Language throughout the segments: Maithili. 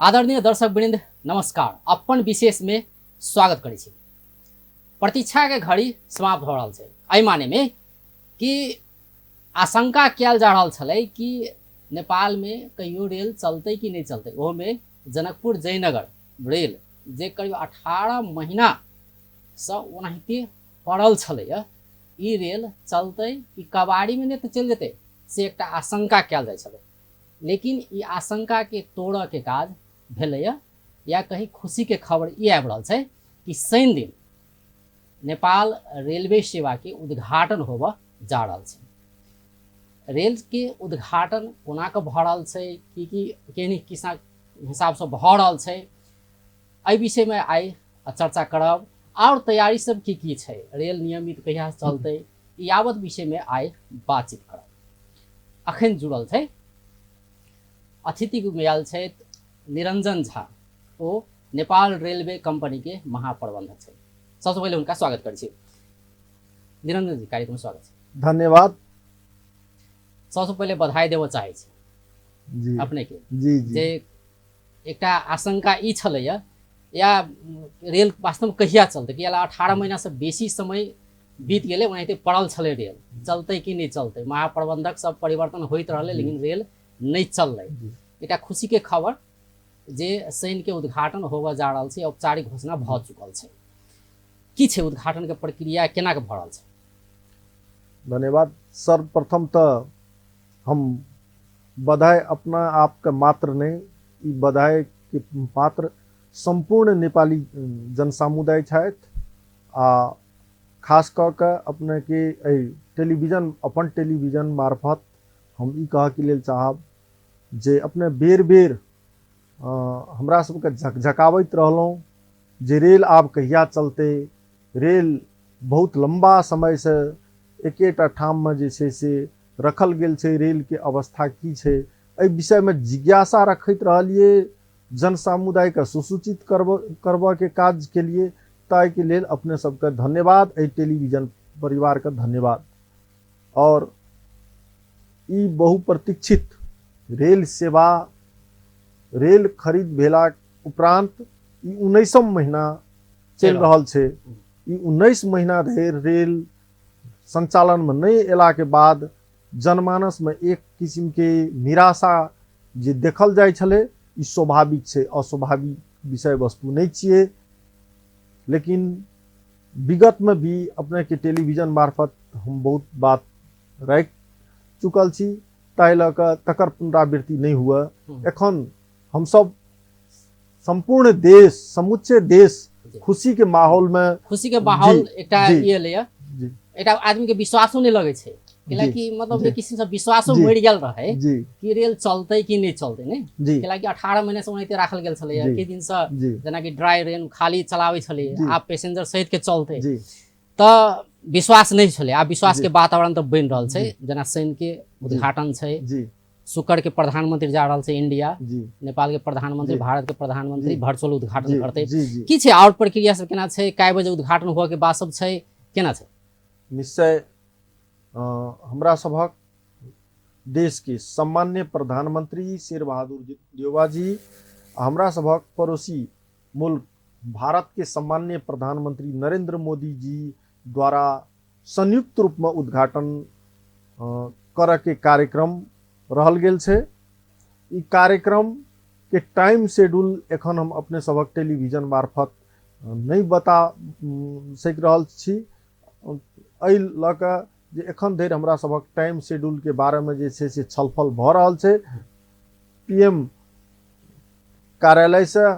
आदरणीय दर्शक वृंद नमस्कार। अपन विशेष में स्वागत करै छी। प्रतीक्षा के घड़ी समाप्त हो रहल छै, एहि माने में कि आशंका कयल जा रहल छलै कि नेपाल में कहियो रेल चलतै कि नहि चलतै। ओहो में जनकपुर जयनगर रेल जे करीब 18 महीना से ओनाहिते पड़ल छलैया, ई रेल चलतै कि कबाड़ी में नहि तऽ चलि जेतै, से एकटा आशंका कयल जाइ छलै। लेकिन ई आशंका के तोड़ऽ के काज भेलैया, या कहीं खुशी के खबर ई आबि रहल छै कि शनि दिन नेपाल रेलवे सेवा के उद्घाटन होबऽ जा रहल छै। रेल के उद्घाटन कोना के भऽ रहल छै, की की केहन किसा हिसाबसँ भऽ रहल छै, एहि विषयमे आइ चर्चा करब। आओर तैयारी सब की की छै, रेल नियमित कहिया चलतै, यावत विषयमे आइ बातचीत करब। अखन जुड़ल छै अतिथि में आयल छथि निरंजन झा, ओ नेपाल रेलवे कंपनी के महाप्रबंधक छथि। सबसँ पहिले हुनका स्वागत करै छी। निरंजन जी, कार्यक्रम स्वागत छै। धन्यवाद। सबसँ पहिले बधाई देबऽ चाहै छी जी अपने के। जी जी। जे एकटा आशंका ई छलैया या रेल वास्तवमे कहिया चलतै, किया 18 महीनासँ बेसी समय बीत गेलै, ओनाहिते पड़ल छलै रेल, चलतै कि नहि चलतै। महाप्रबंधक सब परिवर्तन होइत रहलै, लेकिन रेल नहि चललै। एकटा खुशीके खबर जे शनिके उद्घाटन होबऽ जा रहल छै, औपचारिक घोषणा भऽ चुकल छै। की छै उद्घाटनके प्रक्रिया, केना के भऽ रहल छै? धन्यवाद। सर्वप्रथम तऽ हम बधाई अपना आपके मात्र नहि, ई बधाई के पात्र सम्पूर्ण नेपाली जनसमुदाय छथि, आ खास कऽ के अपने के एहि टेलीविजन, अपन टेलीविजन मार्फत हम ई कहऽके लेल चाहब जे अपने बेर बेर हमरा सबके झकझकाबैत रहलहुँ जे रेल आब कहिया चलतै। रेल बहुत लम्बा समयसँ एकेटा ठाममे जे छै से रखल गेल छै, रेलके अवस्था की छै एहि विषयमे जिज्ञासा रखैत रहलियै, जनसमुदायके सुसूचित करबऽके काज केलियै। ताहिके लेल अपने सबके धन्यवाद, एहि टेलीविजन परिवारके धन्यवाद। और ई बहुप्रतीक्षित रेल सेवा, रेल खरीद भेला उपरांत ई 19 महीना चलि रहल छै। ई 19 महीना धरि रेल संचालनमे नहि अयलाके बाद जनमानसमे एक किसिमके निराशा जे देखल जाइ छलै, ई स्वाभाविक छै, अस्वाभाविक विषय वस्तु नहि छियै। लेकिन विगतमे भी अपनेके टेलीविजन मार्फत हम बहुत बात राखि चुकल छी, ताहि लऽ कऽ तकर पुनरावृत्ति नहि हुए। एखन हमसब सम्पूर्ण देश, समुच्चे देश खुशी के माहौल में, खुशी के माहौल एकटा ई एलैया, एकटा आदमी के विश्वासो नहि लगै छै, कैलाकि मतलब एक किसिम से विश्वासो मरि गेल रहै कि रेल चलतै कि नहि चलतै। नहि, कैलाकि 18 महीना से ओनाहिते राखल गेल छलैया, किछु दिन से जेनाकि ड्राई रेल खाली चलाबै छलै, आब पैसेंजर सहित के चलतै, तऽ विश्वास नहि छलै। आब विश्वास के वातावरण तऽ बनि रहल छै। जेना शनि के उद्घाटन छै, शुक्र के प्रधानमंत्री जा रहल छै इंडिया, नेपाल के प्रधानमंत्री, भारत के प्रधानमंत्री वर्चुअल उद्घाटन करतै। की छै आओर प्रक्रिया सब केना छै, कए बजे उद्घाटन हुअ के बात सब छै, केना छै? निश्चय हमरा सभक देश के सम्मान्य प्रधानमंत्री शेर बहादुर देउबा जी, हमरा सभक पड़ोसी मुल्क भारत के सम्मान्य प्रधानमंत्री नरेंद्र मोदी जी द्वारा संयुक्त रूप में उद्घाटन करऽ के कार्यक्रम रहल गेल छै। ई कार्यक्रम के टाइम शेड्यूल एखन हम अपने सभक टेलीविजन मार्फत नहि बता सकि रहल छी, एहि लऽ कऽ जे एखन धरि हमरा सभक टाइम शेड्यूल के बारेमे जे छै से छलफल भऽ रहल छै। पीएम कार्यालयसँ,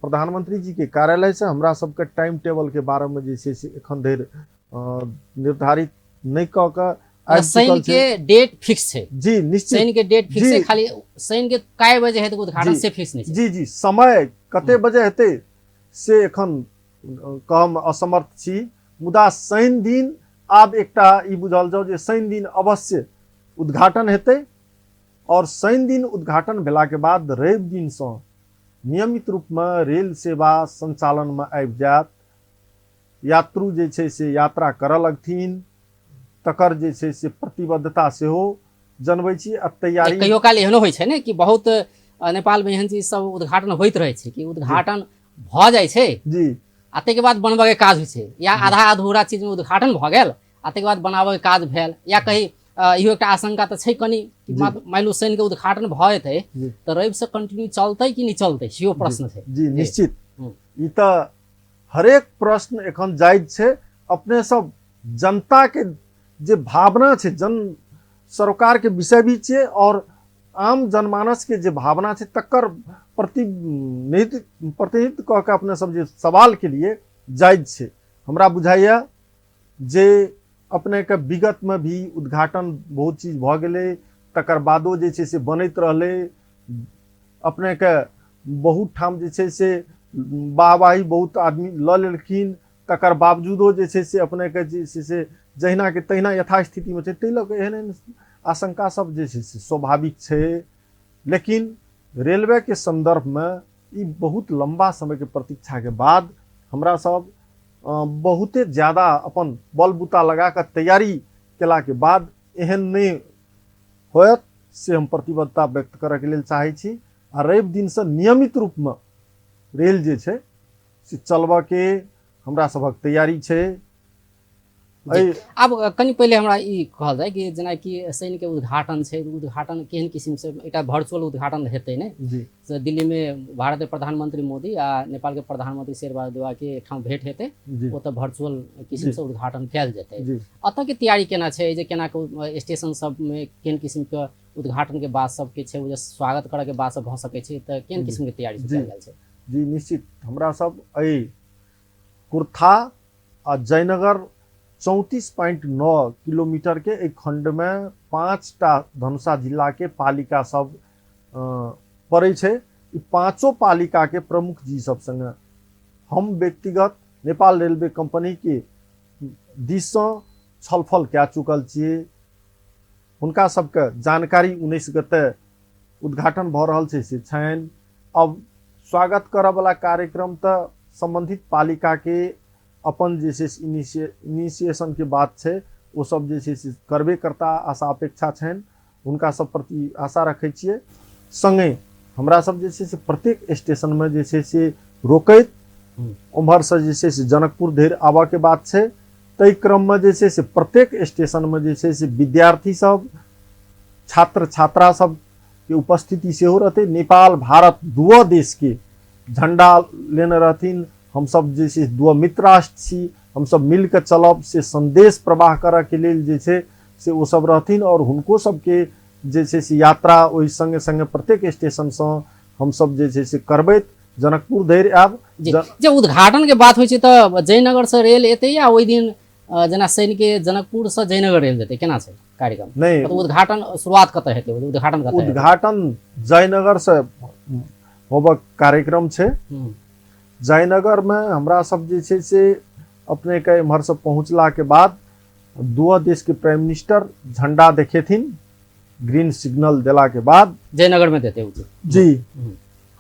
प्रधानमंत्री जी के कार्यालयसँ हमरा सबके टाइम टेबल के बारेमे जे छै से एखन धरि निर्धारित नहि कऽ कऽ आबि शनि चुकल छै। के डेट फिक्स छै। जी निश्चित। शनि के डेट फिक्स जी। छै, खाली शनि के कए बजे हेतै उद्घाटन जी। से फिक्स नहि छै। जी जी, समय कते बजे हेतै से एखन कहम असमर्थ छी, मुदा शनि दिन आब एकटा ई बुझल जाउ जे शनि दिन अवश्य उद्घाटन हेतै और शनि दिन उद्घाटन भेलाके बाद रवि दिनसँ नियमित रूपमे रेल सेवा संचालनमे आबि जायत। यात्रु जे छै से यात्रा करऽ लगथिन, तकर जे छै से प्रतिबद्धता सेहो जनबै छी आ तैयारी। कहियो काल एहनो होइ छै ने कि बहुत नेपाल में एहन चीज सब उद्घाटन होइत रहै छै कि उद्घाटन भऽ जाइ छै जी आ ताहिके बाद बनबऽके काज होइ छै, या आधा अधूरा चीजमे उद्घाटन भऽ गेल आ ताहिके बाद बनाबऽके काज भेल, या कहीं इहो एकटा आशंका तऽ छै कनि कि मानि लू शनिके उद्घाटन भऽ जेतै तऽ रविसँ कंटिन्यू चलतै कि नहि चलतै, सेहो प्रश्न छै। जी निश्चित, ई तऽ हरेक प्रश्न एखन जायज छै। अपने सब जनता के जे भावना छै, जन सरोकार के विषय भी छै और आम जनमानस के जे भावना छै तकर प्रतिनिधित्व कऽ के अपने सब जे सवाल के लिए जायज छै। हमरा बुझाइया जे अपने के विगत में भी उद्घाटन बहुत चीज भऽ गेलै, तकर बादो जे छै से बनैत रहलै। अपने के बहुत ठाम जे छै से वाहवाही बहुत आदमी लऽ लेलखिन, तकर बावजूदो जे छै से अपने के जे छै से जहिना के तहिना यथास्थिति में छै, ताहि लऽ कऽ एहन एहन आशंका सब जे छै से स्वाभाविक छै। लेकिन रेलवे के संदर्भ में ई बहुत लंबा समय के प्रतीक्षा के बाद हमरा सब बहुते ज्यादा अपन बल बूता लगा कऽ तैयारी केला के बाद एहन नहि होयत से हम प्रतिबद्धता व्यक्त करऽ के लेल चाहै छी। आ रवि दिनसँ नियमित रूपमे रेल जे छै से चलबऽ के हमरा सभक तैयारी छै। आब कनि पहिले हमरा ई कहल जाय कि जेनाकि शनिके उद्घाटन छै, उद्घाटन केहन किसिमसँ एकटा वर्चुअल उद्घाटन हेतै ने? जी। से दिल्लीमे भारतके प्रधानमंत्री मोदी आ नेपालके प्रधानमंत्री शेरबहादुर देउवाके ठाम भेंट हेतै, ओतऽ वर्चुअल किसिमसँ उद्घाटन कयल जेतै। एतऽ के तैयारी केना छै, जे केना के स्टेशन सबमे केहन किसिमके उद्घाटनके बाद सबके छै, ओ जे स्वागत करऽके बाद सब भऽ सकै छै, तऽ केहन किसिमके तैयारी सब कयल गेल छै? जी निश्चित, हमरा सब एहि कुर्था आ जयनगर 34.9 किलोमीटर के एक खंड में 5टा धनुषा जिला के पालिका सब पड़ै छै। ई पांचों पालिका के प्रमुख जी सब संगे हम व्यक्तिगत नेपाल रेलवे कंपनी के दिससँ छलफल कए चुकल छियै। हुनका सबके जानकारी 19 गते उद्घाटन भऽ रहल छै से छनि। अब स्वागत करऽवला कार्यक्रम तऽ सम्बन्धित पालिका के अपन जे छै से इनिशिएशन के बात छै, ओ सब जे छै से करबे करता, आशा अपेक्षा छनि, हुनका सब प्रति आशा रखै छियै। संगे हमरा सब जे छै से प्रत्येक स्टेशन में जे छै से रोकैत उम्हरसँ जे छै से जनकपुर धरि आबऽके बात छै। ताहि क्रममे जे छै से प्रत्येक स्टेशनमे जे छै से विद्यार्थी सब, छात्र छात्रा सब के उपस्थिति सेहो रहतै। नेपाल भारत दुओ देशके झंडा लेने रहथिन। हमसब जे छै दुओ मित्र राष्ट्र छी, हमसब मिलके चलब से संदेश प्रवाह करऽके लेल जे छै से ओ सब रहथिन। और हुनको सबके जे छै से यात्रा ओहि संगे संगे प्रत्येक स्टेशनसँ हमसब जे छै से करबैत जनकपुर धरि आयब। जे उद्घाटन के बात होइ छै तऽ जयनगर से रेल एतै या ओहि दिन जेना शनि के जनकपुर से जयनगर रेल जेतै, केना छै कार्यक्रम? नहि, मतलब उद्घाटन शुरुआत कतऽ हेतै? उद्घाटन कतऽ हेतै? उद्घाटन जयनगर से होबक कार्यक्रम छै। जयनगर में हमरा सब जे छै से अपने के एम्हर से पहुँचला के बाद दुओ देश के प्राइम मिनिस्टर झंडा देखेथिन, ग्रीन सिग्नल देला के बाद जयनगर में देते उ जी।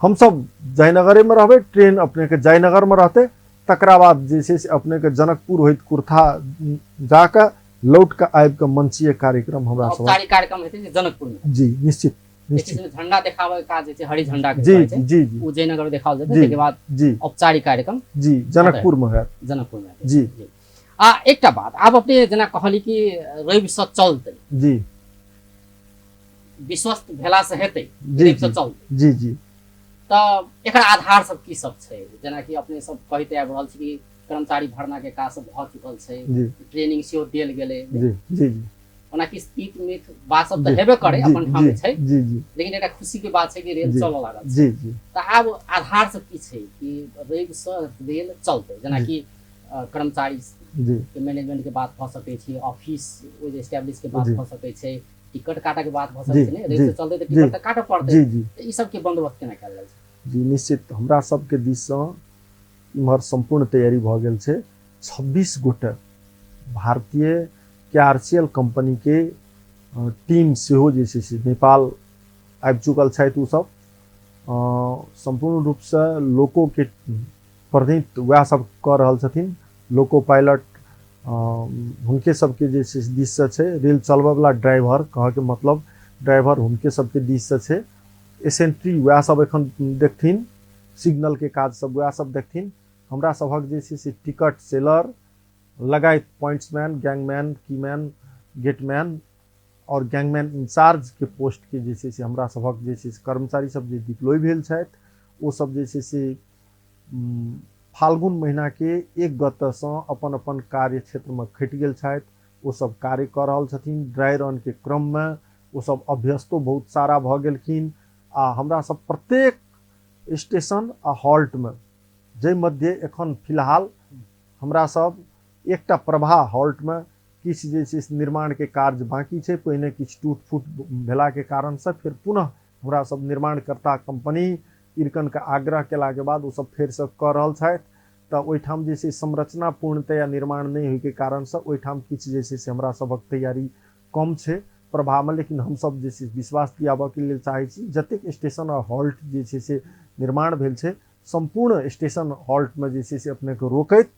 हम सब जयनगरे में रहबै, ट्रेन अपने के जयनगर में रहते। तकरा बाद जे छै से अपने के जनकपुर होइत कुर्था जाके लौट के आबि के मंचीय कार्यक्रम हमरा सब औपचारिक कार्यक्रम हेतै जे जनकपुर में। जी निश्चित, निश्चित। देखिए, झंडा देखाबै के काज जे छै, हरी झंडा के जी, कहै छै। जी, जी। उ जयनगर देखाओल जेतै, जी, ताहिके बाद जी। औपचारिक कार्यक्रम जी, जनकपुर में होयत। जनकपुर में हेतै। जी। जी। आ एकटा बात आब अपने जेना कहली कि रवि से चलतै। जी। विश्वस्त भेला से हेतै, जी, रवि से जी। चलतै। जी, जी। तऽ एकर आधार सब की सब छै? जेनाकि अपने सब कहैत आबि रहल छी कि कर्मचारी भर्ना के काज सब भऽ चुकल छै, जी। ट्रेनिंग सेहो देल गेलै। जी, जी, जी। ओना कि तीत मीठ बात सब तऽ जी, हेबे करे, जी, अपन ठाम जी, छै। जी, जी। लेकिन एकटा खुशी के बात छै कि रेल जी, चलऽ लागल छै। जी, जी। तऽ आब आधार सब की छै कि रवि से रेल चलतै? जेनाकि, जी। कर्मचारी जी। के मैनेजमेंट के बात भऽ सकै छै, ऑफिस ओ जे एस्टेब्लिश के बात जी। भऽ सकै छै, टिकट काटऽ के बात भऽ सकै जी, छै, ने? रेल जी, से चलतै तऽ जी, टिकट तऽ काटऽ पड़तै। जी, जी। तऽ ई सब के बंदोबस्त केना कयल जाइ छै? जी निश्चित, हमरा सबके दिस सँ इम्हर सम्पूर्ण तैयारी भऽ गेल छै। 26 गोटे भारतीय के आर सी एल कंपनी के टीम सेहो जे छै से नेपाल आबि चुकल छथि। ओ सब सम्पूर्ण रूपसँ लोको के प्रतिनिधित्व वएह सब कऽ रहल छथिन। लोको पायलट हुनके सबके जे छै से दिससँ छै, रेल चलबऽवला ड्राइवर, कहऽके मतलब ड्राइवर हुनके सबके दिससँ छै। एसेंट्री वएह सब एखन देखथिन, सिग्नल के काज सब वएह सब देखथिन। हमरा सभक जे छै से टिकट सेलर लगायत पॉइंट्समैन, गैंगमैन, कीमैन, गेटमैन आओर गैंगमैन इंचार्ज के पोस्ट के जे छै से हमरा सभक जे छै से कर्मचारी सब जे डिप्लॉय भेल छथि ओ सब जे छै से फाल्गुन महीना के 1 गतसँ अपन अपन कार्य क्षेत्रमे खटि गेल छथि। ओ सब कार्य कऽ रहल छथिन। ड्राई रन के क्रममे ओ सब अभ्यस्तो बहुत सारा भऽ गेलखिन आ हमरा सब प्रत्येक स्टेशन आ हॉल्टमे जाहि मध्य एखन फिलहाल हमरा सब एकटा प्रभा हॉल्टमे किछु जे छै से निर्माणके कार्य बाँकी छै, पहिने किछु टूट फूट भेलाके कारणसँ फेर पुनः हमरा सब निर्माणकर्ता कंपनी इरकनके आग्रह केलाके बाद ओ सब फेरसँ कऽ रहल छथि। तऽ ओहिठाम जे छै संरचना पूर्णतया निर्माण नहि होइके कारणसँ ओहिठाम किछु जे छै से हमरा सभक तैयारी कम छै प्रभावमे, लेकिन हमसब जे छै विश्वास दियाबऽके लेल चाहै छी जतेक स्टेशन आ हॉल्ट जे छै से निर्माण भेल छै सम्पूर्ण स्टेशन हॉल्टमे जे छै से अपनेके रोकैत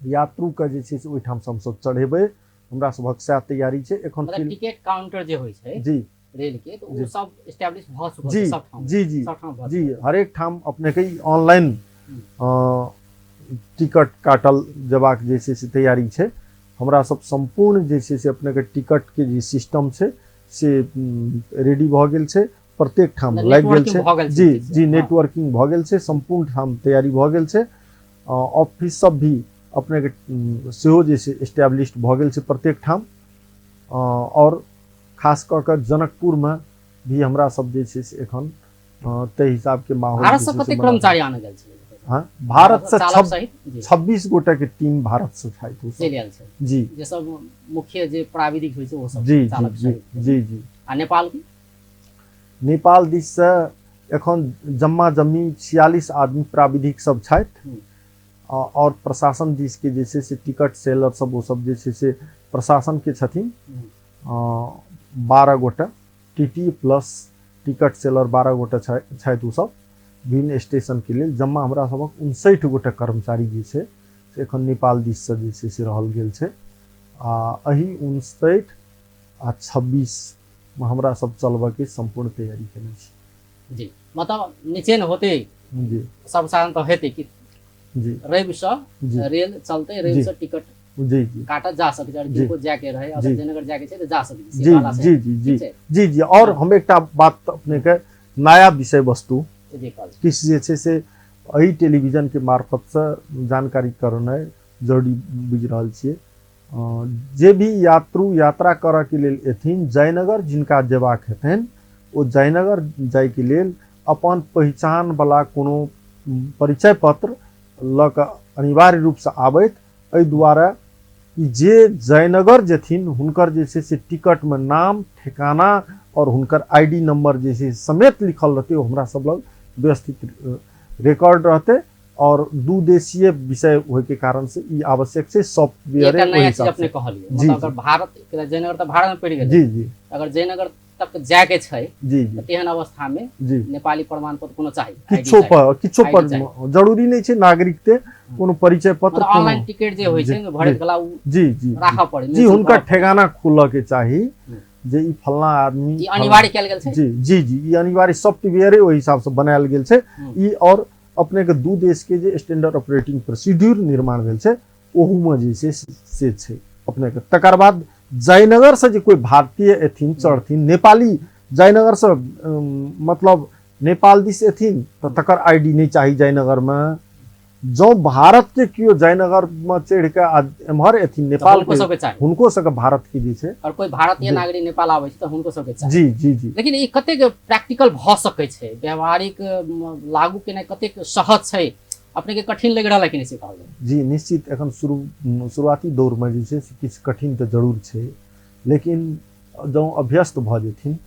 यात्रूके जे छै से ओहिठामसँ हमसब चढ़ेबै। हमरा सभक सएह तैयारी छै एखन। मतलब टिकट काउंटर जे होइ छै जी रेल के, तऽ ओ सब एस्टैब्लिश भऽ चुकल जी छै सब ठाम? जी जी सब ठाम भऽ जी, हरेक ठाम अपनेके ऑनलाइन टिकट काटल जेबाक जे छै से तैयारी छै। हमरा सब सम्पूर्ण जे छै से अपनेके टिकटके जे सिस्टम छै से रेडी भऽ गेल छै, प्रत्येक ठाम लागि गेल छै। जी जी, नेटवर्किंग भऽ गेल छै, सम्पूर्ण ठाम तैयारी भऽ गेल छै। ऑफिस सब भी अपनेके सेहो जे छै एस्टैब्लिश भऽ गेल छै प्रत्येक ठाम। आओर खास कऽ कऽ जनकपुरमे भी हमरा सब जे छै से एखन ताहि हिसाबके माहौल। भारत से कतेक कर्मचारी आनल गेल छै? हाँ, भारत से 26 गोटा के टीम भारत से छथि। जी, जे सब मुख्य जे प्राविधिक होइ छै ओ सब। जी जी जी जी। आ नेपाल के? नेपाल दिस से एखन जम्मा जम्मी 46 आदमी प्राविधिक सब छथि और प्रशासन दिस के जे छै से टिकट सेलर सब ओ सब जे छै से प्रशासन के छथिन 12 गोटा, टीटी प्लस टिकट सेलर 12 गोटा छथि। ओ सब विभिन्न स्टेशन के लेल जम्मा हमरा सभक 59 गोटा कर्मचारी जे छै से एखन नेपाल दिस से जे छै से रहल गेल छै। आ एहि 59 आ 26 मे हमरा सब चलबऽ के सम्पूर्ण तैयारी केने छी। जी, मतलब निचेन होते जी सर्वसाधारण तऽ हेतै कि जी रवि से रेल चलते, रवि से टिकट जी जी काटल जा सकै छै, किनको जाके रहे अगर जयनगर जाके छै तऽ जा सकै छै। जी जी जी जी जी जी। और हम एकटा बात अपने के नया विषय वस्तु किछु जे छै से एहि टेलीविजन के मार्फत से जानकारी करनाइ जरूरी बुझि रहल छियै। जे भी यात्रु यात्रा करऽ के लेल एथिन जयनगर, जिनका जेबाक हेतनि ओ जयनगर जाइके लेल अपन पहिचान वाला कोनो परिचय पत्र लऽ कऽ अनिवार्य रूपसँ आबैत, एहि दुआरे कि जे जयनगर जेथिन हुनकर जे छै से टिकटमे नाम, ठेकाना और हुनकर आईडी नंबर जे छै समेत लिखल रहतै, ओ हमरा सब लग व्यवस्थित रिकॉर्ड रहतै। और दू देशीय विषय होय के कारण से ई आवश्यक छै सॉफ्टवेयर। एकटा नया चीज अपने कहलियै, मतलब अगर भारत जयनगर तऽ भारत में पड़ि गेलै। जी जी। अगर जयनगर तक जाय के छै जी जी तेहन अवस्था में जी नेपाली प्रमाण पत्र कोनो चाही? किछो पर, किछो पर जरूरी नहि छै नागरिकते, कोनो परिचय पत्र, ऑनलाइन टिकट जे होइ छै भरैत कला ओ जी जी राखऽ पड़े जी, हुनकर ठेगाना खुलऽ के चाही जे ई फलना आदमी। ई अनिवार्य कयल गेल छै। जी जी जी, ई अनिवार्य सॉफ्टवेयरे ओहि हिसाब से बनायल गेल छै ई। और अपने के दू देश के जे स्टैंडर्ड ऑपरेटिंग प्रोसीड्यूर निर्माण भेल छै ओहूमे जे छै से छै अपने के। तकर बाद जयनगर से जे कोई भारतीय एथिन चढ़थिन, नेपाली जयनगर से मतलब नेपाल दिस एथिन तऽ तकर आईडी नहि चाही जयनगर में। जँ भारत के केओ जयनगर में चढ़ि के आ एम्हर एथिन नेपाल के, हुनको सबके भारत के जे छै, और कोई भारतीय नागरिक नेपाल आबै छै तऽ हुनको सबके चाही। जी जी जी। लेकिन ई कतेक प्रैक्टिकल भऽ सकै छै, व्यवहारिक लागू केनाइ कतेक सहज छै, अपने के कठिन लागि रहल है कि नहि से कहल जाय? जी निश्चित, एखन शुरुआती दौरमे जे छै से किछु कठिन तऽ जरूर छै, लेकिन जँ अभ्यस्त भऽ जेथिन।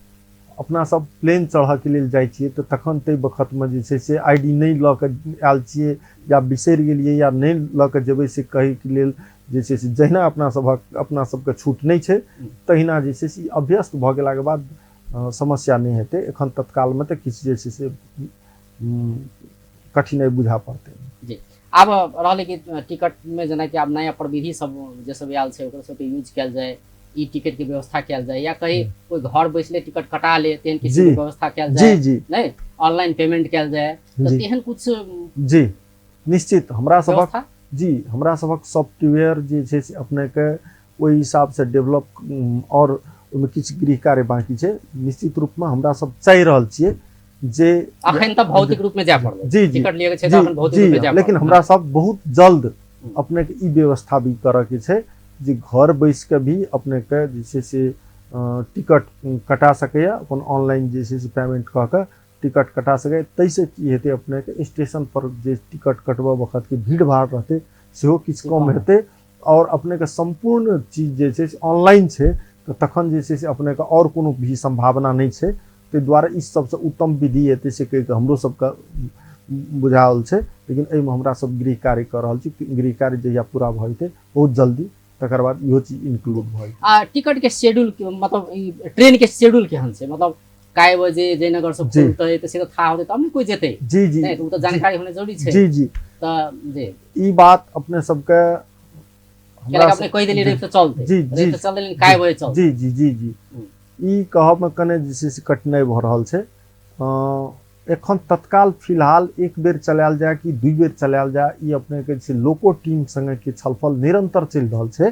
अपना सब प्लेन चढ़ऽके लेल जाइ छियै तऽ तखन ताहि बखतमे जे छै से I D नहि लऽ कऽ आयल छियै या बिसरि गेलियै या नहि लऽ कऽ जेबै से कहैके लेल जे छै से जहिना अपना सबके छूट नहि छै तहिना जे छै से अभ्यस्त भऽ गेलाके बाद समस्या नहि हेतै। एखन तत्कालमे तऽ किछु जे छै से कठिनाइ बुझा पड़तै। जी, आब रहलै कि टिकटमे जेनाकि आब नया प्रविधि सब जे सब आयल छै ओकरा सबके यूज कयल जाय, ई टिकट के व्यवस्था कयल जाय, या कहीं कोई घर बैसले टिकट कटा ले तेहन किसी के व्यवस्था कयल जाय, जी जी, नहीं ऑनलाइन पेमेंट कयल जाय, तऽ तेहन कुछ जी निश्चित हमरा सबक जी हमरा सबक सॉफ्टवेयर जे छै से अपने के ओहि हिसाब से डेवलप और ओहिमे किछु गृह कार्य बाकी छै। निश्चित रूप में हमरा सब चाहि रहल छियै जे अखन तऽ भौतिक रूप में जाय पड़लै, जी जी टिकट लिए के छै तऽ अखन भौतिक रूप में जाय, लेकिन हमरा सब बहुत जल्द अपने के ई व्यवस्था भी करऽ के छै जे घर बैस के भी अपने के जे छै से टिकट कटा सकैया, अपन ऑनलाइन जे छै से पेमेंट कऽ के टिकट कटा सकै। ताहिसँ की हेतै अपने के स्टेशन पर जे टिकट कटबऽ वक्त के भीड़ भाड़ रहतै सेहो किछु कम हेतै, और अपने के सम्पूर्ण चीज जे छै से ऑनलाइन छै, तऽ तखन जे छै से अपने के और कोनो भी सम्भावना नहि छै। ताहि दुआरे ई सबसँ उत्तम विधि हेतै से कहि कऽ हमरो सबके बुझाओल छै। लेकिन एहिमे हमरा सब गृह कार्य कऽ रहल छी, गृह कार्य जहिया पूरा भऽ जेतै बहुत जल्दी तकर बाद इहो चीज इंक्लूड भऽ जेतै। आ टिकट के शेड्यूल, मतलब ई ट्रेन के शेड्यूल केहन छै, मतलब काय बजे जयनगर से खुलतै तऽ से तऽ था होतै तब ने कोई जेतै। जी जी, नहीं तऽ ओ तऽ जानकारी होना जरूरी छै। जी जी, तऽ जी ई बात अपने सबके हमरा अपने कहि देली रहे तऽ चलतै। जी जी, तऽ चलतै, लेकिन काय बजे चलतै। जी जी जी जी, ई कहब में कने जे छै से कठिनाइ भऽ रहल छै। एखन तत्काल फिलहाल एक बेर चलायल जाय कि दुई बेर चलायल जाय, ई अपने के जे लोको टीम संगे के छलफल निरंतर चलि रहल छै।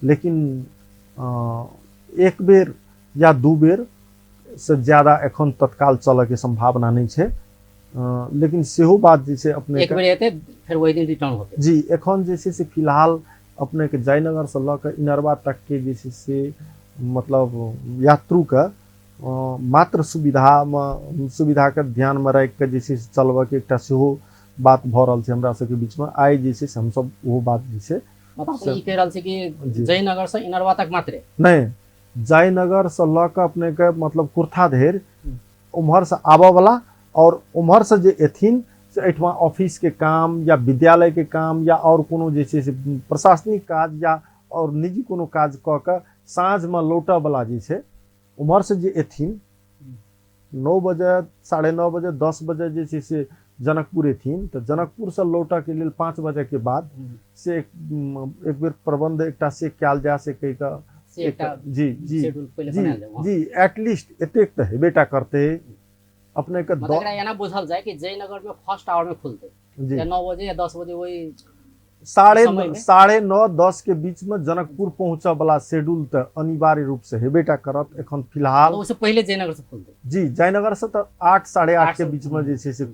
लेकिन एक बेर या दू बेर से ज्यादा एखन तत्काल चलऽ के संभावना नहि छै। लेकिन सेहो बात जे छै अपने एक बेर एतै फेर वही दिन रिटर्न होतै। जी, एखन जे छै से फिलहाल अपने के जयनगर से लऽ कऽ इनरवा तक के जे छै से मतलब यात्रु के मात्र सुविधामे सुविधाके ध्यानमे राखि कऽ जे छै से चलबऽके एकटा सेहो बात भऽ रहल छै हमरा सबके बीचमे। आइ जे छै से हमसब ओहो बात जे छै मतलब ई कहि रहल छै कि जयनगर से इनरवा तक मात्रे नहि, जयनगर से लऽ कऽ अपने के मतलब कुर्था धरि उम्हर से आबऽ वाला और उम्हर से जे एथिन से एहिठमा ऑफिस के काम या विद्यालय के काम या और कोनो जे छै से प्रशासनिक काज या और निजी कोनो काज कऽ कऽ साँझमे लौटऽ वाला जे छै उम्हर से जे एथिन 9 बजे 9:30 बजे 10 बजे जे छै से जनकपुर एथिन, तऽ जनकपुर से लौटऽ के लेल 5 बजे के बाद से एक बेर प्रबंध एकटा से कयल जाय से कहि कऽ जी जी जी जी एटलीस्ट एतेक तऽ हेबेटा करतै अपने के। मतलब एना बुझल जाय कि जयनगर में फर्स्ट आवर में खुलतै जी, 9 बजे या 10 बजे, वही 9:30 10 के बीच में जनकपुर पहुंचऽ वाला शेड्यूल तऽ अनिवार्य रूप से हेबेटा करत एखन फिलहाल। उससे पहले जयनगर से खुलतै। जी, जयनगर से तऽ 8 8:30 के बीच में जे छै से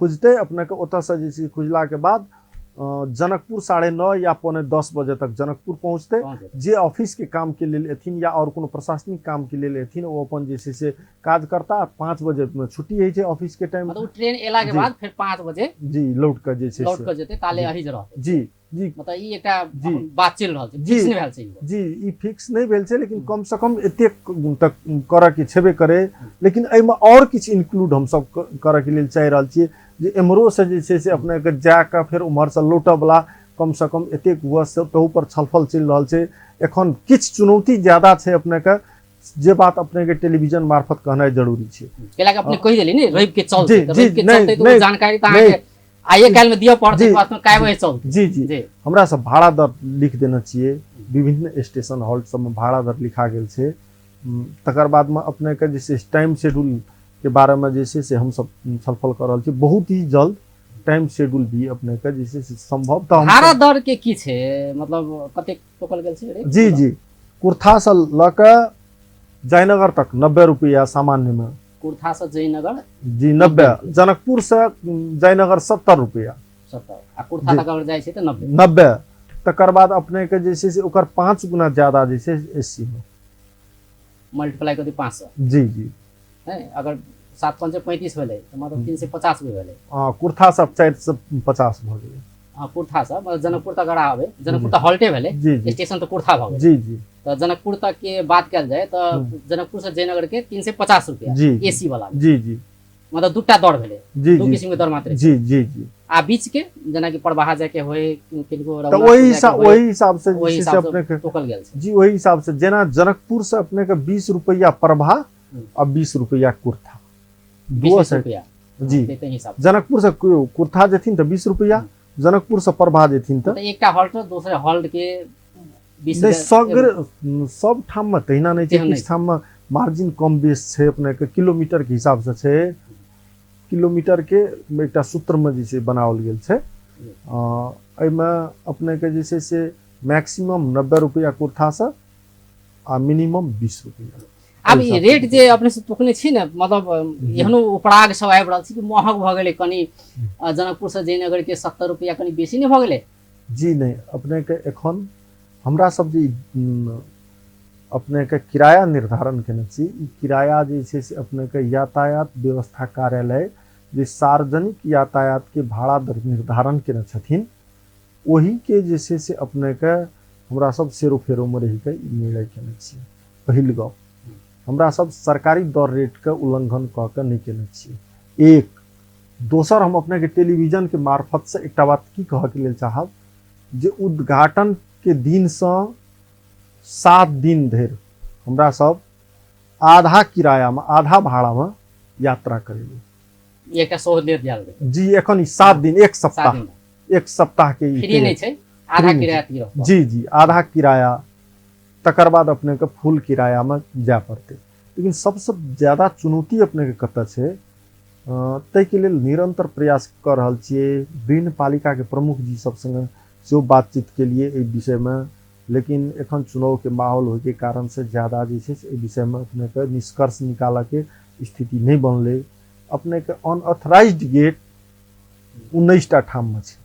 खुजतै अपने के। ओतऽ से जे छै खुजला के बाद जनकपुर 9:30 या 9:45 बजे तक जनकपुर पहुँचतै। जे ऑफिस के काम के लेल एथिन या और कोनो प्रशासनिक काम के लेल एथिन ओ अपन जे छै से काज करता। 5 बजे में छुट्टी होइ छै ऑफिस के टाइम, मतलब ट्रेन एला के बाद फिर 5 बजे जी लौट के जे छै लौट के जेतै, ताले अही जे रहतै। जी जी, मतलब ई एकटा बात चलि रहल छै, फिक्स नहि भेल छै। जी, ई फिक्स नहि भेल छै, लेकिन कम से कम एतेक तक करऽ के छेबे करे। लेकिन एहिमे और किछु इंक्लूड हमसब करऽ के लेल चाहि रहल छियै जे एम्हरो से जे छै से अपने के जाके फेर उम्हर से लौटऽ वाला कम से कम एतेक हुए से तहू पर छलफल चलि रहल छै। एखन किछु चुनौती ज्यादा छै अपने के, जे बात अपने के टेलीविजन मार्फत कहनाइ जरूरी छै। कैला के अपने कहि देली ने रवि के चलते, रवि के चलते तो जानकारी तऽ अहाँके आइए काल्हि में दिअ पड़तै, वास्तव में काय बजे चलतै। जी जी, हमरा सब भाड़ा दर लिख देने छियै, विभिन्न स्टेशन हॉल्ट सब में भाड़ा दर लिखा गेल छै। तकर बाद में अपने के जे छै टाइम शेड्यूल के बारे में जे छै से हमसब छलफल कऽ रहल छी। बहुत ही जल्द टाइम शेड्यूल भी अपने के जे छै से संभव। तऽ भाड़ा दर के की छै, मतलब कतेक टोकल गेल छै? जी जी, कुर्था से लऽ कऽ जयनगर तक 90 रुपया सामान्य में, कुर्था से जयनगर जी 90, जनकपुर से जयनगर 70 रुपया 70, आ कुर्था तक अगर जाइ छै तऽ 90। तकर बाद अपने के जे छै से ओकर 5 गुना ज्यादा जे छै एसी में मल्टीप्लाई कऽ दियौ 500। जी जी, नहीं अगर 7 5 35 भेलै तऽ मतलब 350 भेलै। हाँ, कुर्था सब 450 भऽ गेलै। हाँ, कुर्था सब मतलब जनकपुर तक अगर आबै, जनकपुर तऽ हॉल्टे भेलै, स्टेशन तऽ कुर्था भऽ गेलै। जी जी, तऽ जनकपुर तक के बात कयल जाय तऽ जनकपुर से जयनगर के 350 रुपया एसी वाला। जी जी, मतलब दूटा दर भेलै, जी दू किस्म के दर मात्र। जी जी जी, आ बीच के जेनाकि परबाहा जाय के होय किनको तऽ ओहि हिसाब से ओहि हिसाब से टोकल गेल छै। जी, ओहि हिसाब से जेना जनकपुर से अपने के 20 रुपया परभा आ 20 रुपया कुर्था, 20 रुपया। जी, जनकपुर से कुर्था जेथिन तऽ 20 रुपया, जनकपुर से परभा जेथिन तऽ एकटा हॉल्ट दोसरे हॉल्ट के 20 नहि, सगर सब ठाममे तहिना नहि छै। तेहन नहि। किछु ठाममे मार्जिन कम बेस छै, अपनेके किलोमीटरके हिसाबसँ छै। किलोमीटरके एकटा सूत्रमे जे छै बनाओल गेल छै। एहिमे अपनेके जे छै से मैक्सिमम 90 रुपैआ कुर्थासँ आ मिनिमम 20 रुपैआ। आब ई रेट जे अपने से तोकने छी ने, मतलब एहनो उपराग सब आबि रहल छै कि महग भऽ गेलै कनि, जनकपुर से जयनगर के 70 रुपैआ कनि बेसी नहि भऽ गेलै? जी नहि, अपनेके एखन हमरा सब जे अपनेके किराया निर्धारण केने छी, ई किराया जे छै से अपनेके यातायात व्यवस्था कार्यालय जे सार्वजनिक यातायात के भाड़ा दर निर्धारण केने छथिन ओहिके जे छै से अपनेके हमरा सब सेरो फेरोमे रहिके ई निर्णय केने छी। पहिल गप, हमरा सब सरकारी दर रेटके उल्लंघन कऽ के नहि केने छियै। एक दोसर, हम अपनेके टेलीविजनके मार्फतसँ एकटा बात की कहऽके लेल चाहब जे उद्घाटनके दिनसँ 7 दिन धरि हमरा सब आधा किरायामे, आधा भाड़ामे यात्रा करेबै। एकटा सहूलियत दियल गेल। जी, एखन ई 7 दिन, एक 7 सप्ताह दिन एक सप्ताह के ई फ्री नहि छै, आधा नहि किराया तिरऽ। जी जी, आधा किराया, तकर बाद अपनेके फुल किरायामे जाय पड़तै। लेकिन सबसँ ज्यादा चुनौती अपनेके कतऽ छै, ताहिके लेल निरन्तर प्रयास कऽ रहल छियै। विभिन्न पालिकाके प्रमुख जी सब संगे सेहो बातचीत केलिए एहि विषयमे, लेकिन एखन चुनावके माहौल होइके कारणसँ ज्यादा जे छै से एहि विषयमे अपनेके निष्कर्ष निकालऽके स्थिति नहि बनलै। अपनेके अनऑथराइज्ड गेट 19टा ठाममे छै।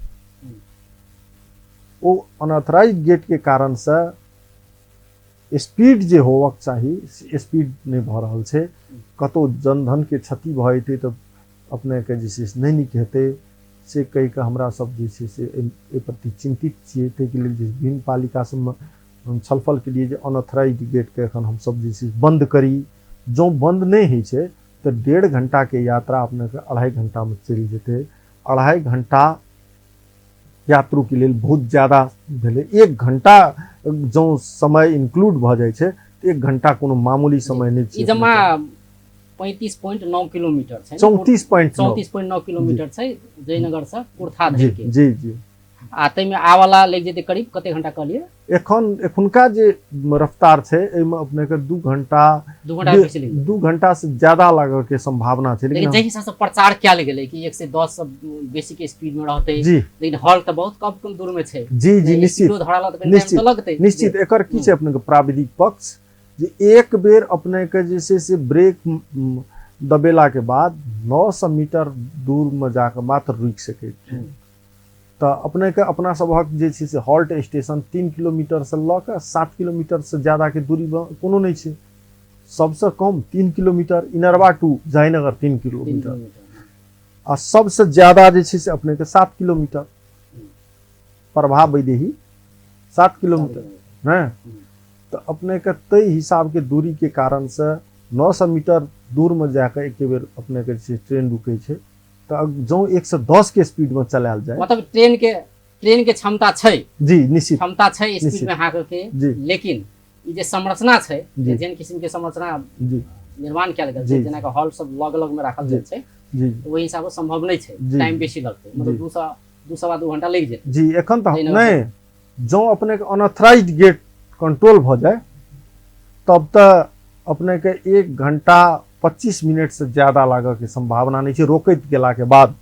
ओ अनऑथराइज्ड गेटके कारणसँ स्पीड जे होबक चाही से स्पीड नहि भऽ रहल छै। कतहु जनधनके क्षति भऽ जेतै तऽ अपनेके जे छै से नहि नीक हेतै, से कहि कऽ हमरा सब जे छै से एहि प्रति चिन्तित छियै। ताहिके लेल जे विभिन्न पालिका सबमे हम छलफल केलियै जे अनऑथराइज्ड गेटके एखन हमसब जे छै बन्द करी। जँ बन्द नहि होइ छै तऽ 1.5 घंटाके यात्रा अपनेके 2.5 घंटामे चलि जेतै। 2.5 घंटा यात्रूके लेल बहुत ज्यादा भेलै। 1 घंटा जँ समय इंक्लूड भऽ जाइ छै तऽ 1 घंटा कोनो मामूली समय नहि ई छै। जमा 35.9 किलोमीटर छै। 34.9। 34.9 किलोमीटर छै जयनगर से कुर्था जी धरि के। जी जी। आ ताहिमे आबऽला लागि जेतै करीब कते घंटा कहलियै? एखुनका जे रफ्तार छै एहिमे अपनेके 2 घंटा, 2 घंटा बेसी लागि जेतै। 2 घंटा से ज्यादा लागऽ के सम्भावना छै। लेकिन लेकिन जाहि हिसाब से प्रचार कयल गेलै कि 110 से बेसी के स्पीड में रहतै, जी लेकिन हॉल तऽ बहुत कम कम दूर में छै। जी जी, निश्चित स्पीडो धराला तऽ कनि टाइम निश्चित, तऽ लगतै। निश्चित। एकर की छै अपनेके प्राविधिक पक्ष जे एक बेर अपनेके जे छै से ब्रेक दबेलाके बाद 900 मीटर दूरमे जाकऽ मात्र रुकि सकै छै। तऽ अपनेके अपना सभक जे छै से हॉल्ट स्टेशन 3 किलोमीटरसँ लऽ कऽ 7 किलोमीटरसँ ज्यादाके दूरीमे कोनो नहि छै। सबसँ कम 3 kilometre Inarwa to Jaynagar 3 3 kilometre kilometre आ सबसँ ज्यादा जे छै से अपनेके 7 किलोमीटर प्रभा वैदेही 7 किलोमीटर ने। तऽ अपनेके ताहि हिसाबके दूरीके कारणसँ 900 मीटर दूरमे जाकऽ एके बेर अपनेके जे छै ट्रेन रुकै छै। तऽ जँ 110 के स्पीडमे चलायल जाय, मतलब ट्रेन के क्षमता छै। जी निश्चित, क्षमता छै स्पीड निश्चित। में हाँके के, जी। लेकिन ई जे संरचना छै, जी। जेहन किस्म के संरचना जी निर्माण कयल गेल छै, जी। जेना कि हॉल सब लग लग में राखल जी। गेल छै, जी तऽ ओहि हिसाब से संभव नहि छै। जी। टाइम बेसी लगतै, मतलब जी। 2 2.25 घंटा लागि जेतै। जी, एखन तऽ जयनगर नहि, जँ अपनेके अनऑथराइज्ड गेट कंट्रोल भऽ जाय तब तऽ अपनेके 1 घंटा 25 मिनट से ज्यादा लागऽ के सम्भावना नहि छै। रोकैत गेलाके बाद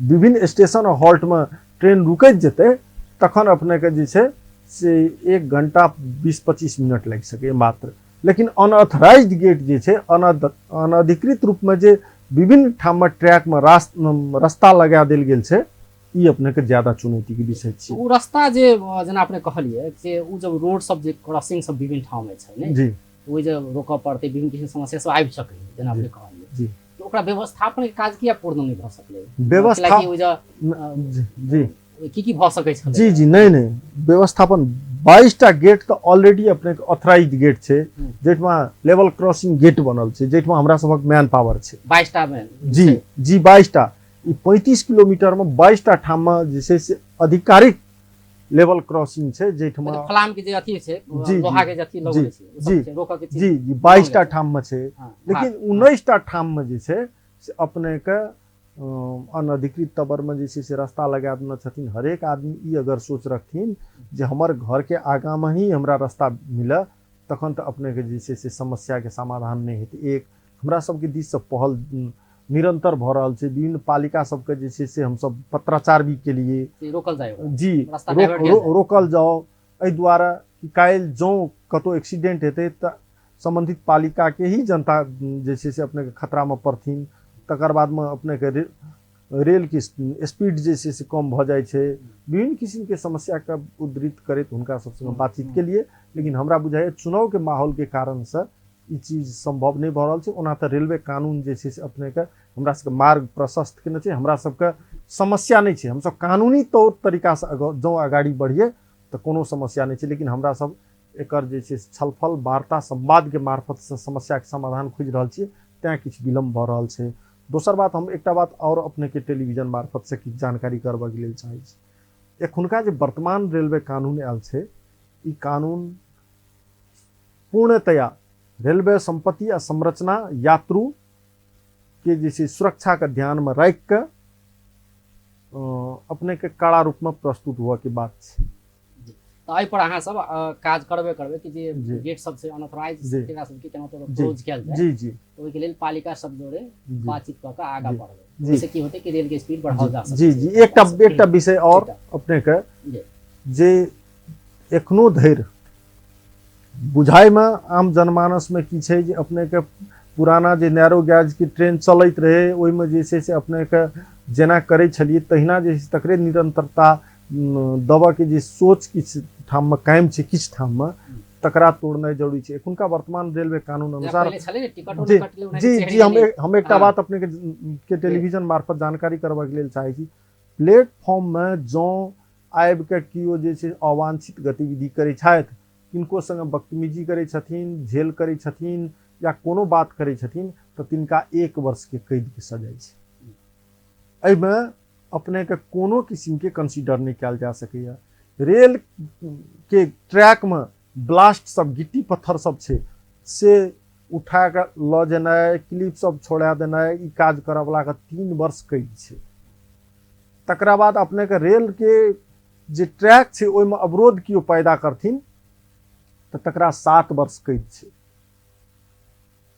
विभिन्न स्टेशन और हॉल्टमे ट्रेन रुकैत जेतै तखन अपनेके जे छै से 1 घंटा 20-25 मिनट लागि सकैए मात्र। लेकिन अनऑथराइज्ड गेट जे छै, अनधिकृत रूपमे जे विभिन्न ठाममे ट्रैकमे रास्ता लगा देल गेल छै, ई अपनेके ज्यादा चुनौतीके विषय छियै। ओ रास्ता जे जेना अपने कहलियै जे ओ जब रोड सब जे क्रॉसिंग सब विभिन्न ठाम मे छै ने, जी ओहि जे रोकऽ पड़तै, विभिन्न किसिम समस्या सब आबि सकैए जेना अपने कहलियै, जी तऽ ओकरा व्यवस्थापन के काज किया पूर्ण नहि भऽ सकलै? व्यवस्था कियाकि ओहि जे जी जी की की भऽ सकै छलै? जी जी, नहि नहि, व्यवस्थापन 22टा गेट तऽ ऑलरेडी अपनेके ऑथराइज्ड गेट छै, जाहिठमा लेवल क्रॉसिंग गेट बनल छै, जाहिठमा हमरा सभक मैन पावर छै। 22टा मे? जी जी, 22टा। ई 35 किलोमीटरमे 22टा ठाममे जे छै से आधिकारिक लेवल क्रॉसिंग छै, जाहिठमा मतलब फलाम के जे अथी छै, जी, जी, लोहा के जे अथी लगल छै, ओ सब जी, छै, रोकऽ के चीज। जी जी, 22टा ठाममे छै। हाँ, लेकिन 19टा ठाममे जे छै से अपनेके अनधिकृत तबरमे जे छै से रास्ता लगा देने छथिन। हरेक आदमी ई अगर सोच रखथिन जे हमर घरके आगाँमे ही हमरा रास्ता मिलय, तखन तऽ अपनेके जे छै से समस्याके समाधान नहि हेतै। एक हमरा सबके दिससँ पहल निरन्तर भऽ रहल छै, विभिन्न पालिका सबके जे छै से हमसब पत्राचार भी केलियै, रोकल जाय, जी रोकल जाओ, एहि दुआरे कि काल्हि जँ कतहु एक्सीडेंट हेतै तऽ सम्बन्धित पालिकाके ही जनता जे छै से अपनेके खतरामे पड़थिन। तकर बादमे अपनेके रेलके स्पीड जे छै से कम भऽ जाइ छै। विभिन्न किसिमके समस्याके उद्धृत करैत हुनका सब संगे बातचीत केलियै, लेकिन हमरा बुझाइए चुनावके माहौलके कारणसँ ई चीज सम्भव नहि भऽ रहल छै। ओना तऽ रेलवे कानून जे छै से अपनेके हमरा सबके मार्ग प्रशस्त केने छै, हमरा सबके समस्या नहि छै, हमसब कानूनी तौर तरीकासँ जँ अगाडि बढ़िए तऽ कोनो समस्या नहि छै। लेकिन हमरा सब एकर जे छै छलफल वार्ता संवादके मार्फतसँ समस्याके समाधान खोजि रहल छियै, तैँ किछु विलम्ब भऽ रहल छै। दोसर बात, हम एकटा बात आओर अपनेके टेलीविजन मार्फतसँ किछु जानकारी करबऽके लेल चाहै छी। एखुनका जे वर्तमान रेलवे कानून आयल छै, ई कानून पूर्णतया रेलवे सम्पत्ति आ संरचना यात्रु के जे छै सुरक्षाके ध्यानमे राखि कऽ अपनेके कड़ा रूपमे प्रस्तुत हुअके बात छै। तऽ एहि पर अहाँ सब काज करबे करबै कि जे गेट सब छै अनऑथराइज तेकरा सबके केना तो क्लोज कयल जाय। जी जी, ओहिके लेल पालिका सब जोड़े बातचीत कऽ कऽ आगाँ बढ़बै, ओहिसँ की होतै कि रेल के स्पीड बढ़ाओल जा सकै। जी जी, एकटा एकटा विषय आओर अपनेके जे एखनो धरि बुझाइमे आम जनमानसमे की छै जे अपनेके पुराना जे नैरो गैजके ट्रेन चलैत रहै ओहिमे जे छै से अपनेके जेना करै छलियै तहिना जे छै तकरे निरन्तरता देबऽके जे सोच किछु ठाममे कायम छै, किछु ठाममे तकरा तोड़नाइ जरूरी छै। एखुनका वर्तमान रेलवे कानून अनुसार जी जी जी, हम एकटा बात अपनेके के टेलीविजन मार्फत जानकारी करबऽके लेल चाहै छी। प्लेटफॉर्ममे जँ आबिके केओ जे छै अवांछित गतिविधि करै छथि, किनको संगे बदतमीजी करै छथिन, झेल करै छथिन या कोनो बात करै छथिन, तऽ तिनका 1 वर्षके कैदके सजाय छै। एहिमे अपनेके कोनो किसिमके कंसीडर नहि कयल जा सकैए। रेल के ट्रैकमे ब्लास्ट सब गिट्टी पत्थर सब छै से उठा कऽ लऽ जेनाइ, क्लिप सब छोड़ा देनाइ, ई काज करऽवलाके 3 वर्ष कैद छै। तकरा बाद अपनेके रेल के जे ट्रैक छै ओहिमे अवरोध केओ पैदा करथिन तऽ तकरा 7 वर्ष कैद छै।